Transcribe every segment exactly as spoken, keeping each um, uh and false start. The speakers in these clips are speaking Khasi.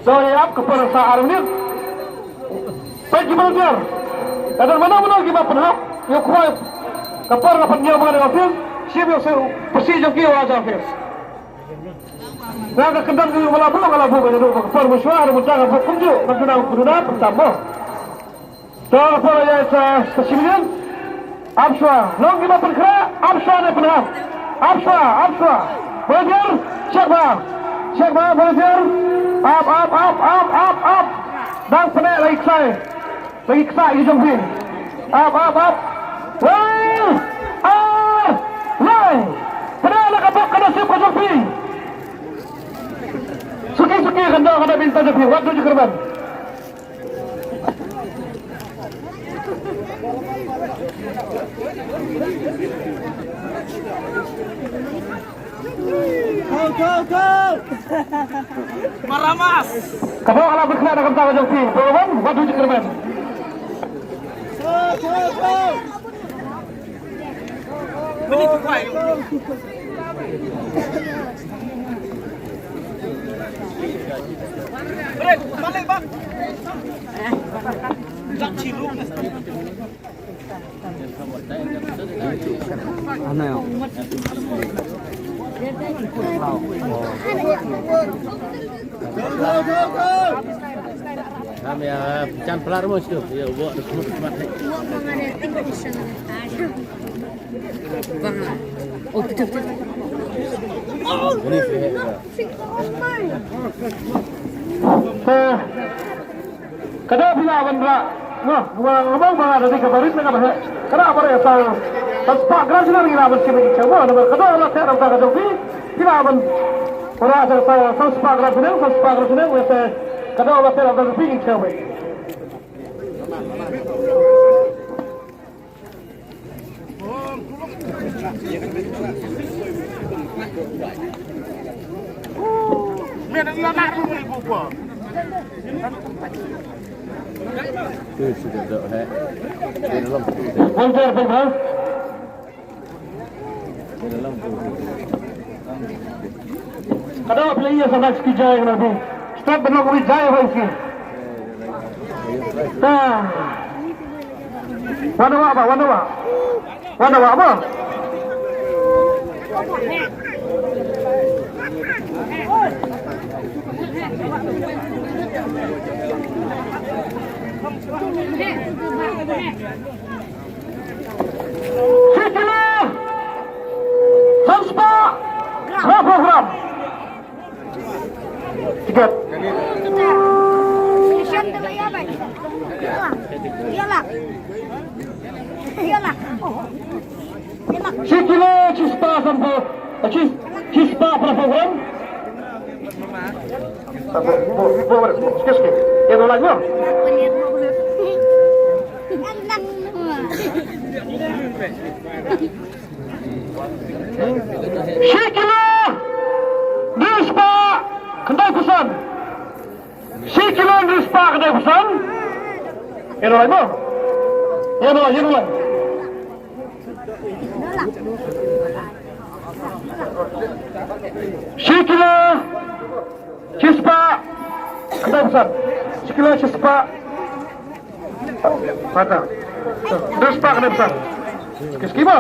To ïa ap ka por sa ar minit. Peit ki volunteer. Lada mano mano kiba pynhap ïa u khwai ka por ka pynïaw ma ka office, shim ïa u siew pyrsi jong ki ïa u office. Nga ka kyndon ka ïa u ba la buh, nga la buh ka ïa u ba ka por mynshuwa, ha ka bynta ka buh kumjuh, ka duna, ka duna pyntam mo. To ka por ïa sa, sa shim ïa. Ap shuwa. Long kiba pynkhra, ap shuwa ne pynhap. Ap shuwa, ap shuwa. Volunteer, check ba. Check ba, volunteer. Ap, ap, ap, ap, ap, ap. Dang pyneh lagi ksai. Lagi ksai ki jong phi. Ap, ap, ap. Wei! Ar! Lai! Pyneh la ka bok ka nasib ka jong phi. Suki, suki, ka dok ka dok bynta jong phi. Wat du jingkyrmen. Go, go, go! Maramas! Ka bok ka la pynkhla da ka bynta ka jong phi. Pynban, wat du jingkyrmen. Go, go, go! Kami, ah, can pelar mo situ. Ya, buat dekat tempat ni. Ini sih. Ka dei phi lah ban rah. Nga, nga, nga mong ba nga da dei kaba rit na kaba heh. Ka dei ba re sa, sa spah gram shuwa ngi lah ban shim ïa ki chew mo, namar ka dei la teh na ka jong phi, phi lah ban rah sa, sa, sa spah gram shuwa, sa spah gram shuwa, wei sa, ka dei la teh na ka jong phi ki chew mo. Ka dei phi la ïa sa na ki jai na bi. Start da long wi jai hoi ki. Ta. Wan da wah ba, wan da wah. Wan da wah ba. Shi kilo san spah phra phew gram. Tiket. Shi kilo shi spah san phew, shi, shi spah phra phew gram. Sikit, sikit. Ïa, dua lagi, mo. Shi kilo hynriew spah khyndai phew san. Shi kilo hynriew spah khyndai phew san. Ïa, dua lagi, mo. Ïa, dua lagi, ïa, dua lagi. Shi kilo shi spah khyndai phew san. Shi kilo shi spah. Mata. Hynriew spah khyndai phew san. Kyrkieh mo.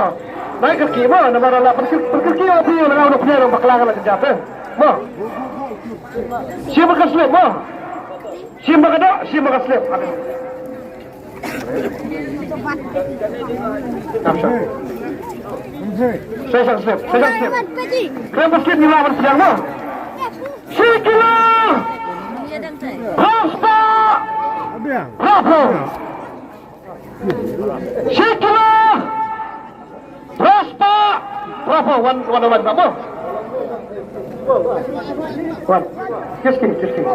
Nai kyrkieh mo. Namar la pyrkieh, pyrkieh ïa phi, la nga u pynïaid bakla ka la kjat, eh. Mo. Shim ka slip mo. Shim ba ka doh, shim ba ka slip. Sa shang slip, sa shang slip. Khlem ba slip ngi lah ban pdiang mo. Shi kilo phra spah phra phew. Shi kilo phra spah phra phew. Wan, wan, wan, wan mo. Wan. Kyrkieh, kyrkieh.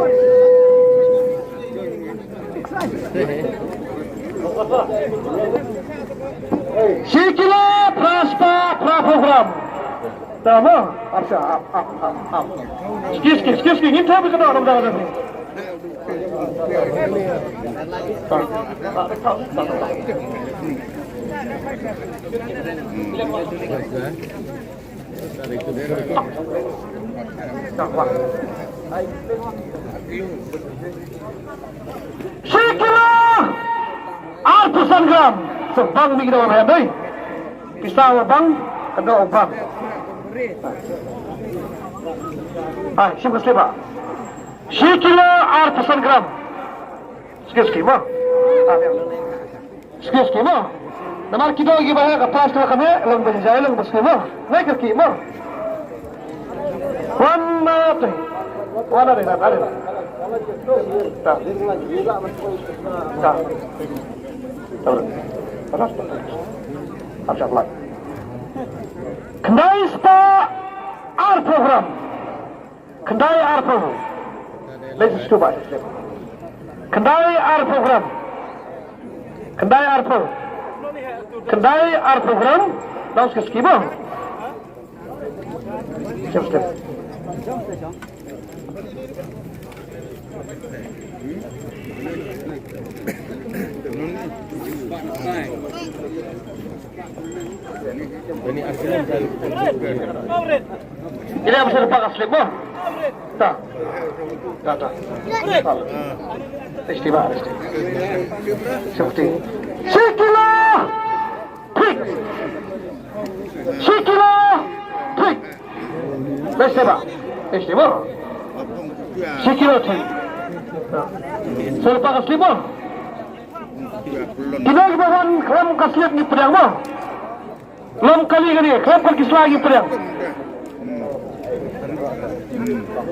Shi kilo phra spah phra phew gram. Ta mo, ap sha, ap, ap, ap, ap. Skip, skip, skip, skip. Ngin thep ïa ka doh, dang, dang, dang. Shi kilo arphew san gram. Sa bang mi ki dei wa dei. Pisa wa bang, ka dei wa bang. Ai, shim ka slip ba. Shi kilo arphew san gram. Skip, skip mo. Skip, skip mo. Namar ki dei ki ba ha ka prize ka kane, long ba jai, long ba skip mo. Nai ka ki mo. Wan ma te. Wan ade, ade. Ta. Ta. Ta. Arshad lai. Khyndai spah arphew gram. Khyndai arphew. Let's go back. Khyndai arphew gram. Khyndai arphew. Khyndai arphew gram. Dang skip, skip mo. Step, step. Ini asli dari Ini apa sih, pak, asli mo? Ta. Ta, ta. Festival. Seperti. Shi kilo. Thik. Shi kilo. Thik. Best ba. Best ba. Shi kilo thik. Selepas ka slip mo. Kino kiba wan khlem ka slip ngi pdiang mo. Lom kali kane, khlem ka sla ngi pdiang.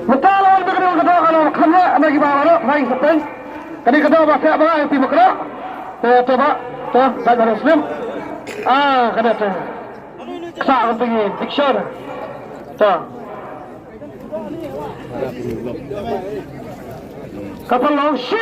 Mynta la wan ba kane ka dei ka long kane, ana kiba wan, wan sa peng. Kane ka dei ba ka ba ai pi makra. Te, te ba, te, ba ka slip. Ah, kane te. Ksa ka tingi, picture. Te. Ka pynlong shi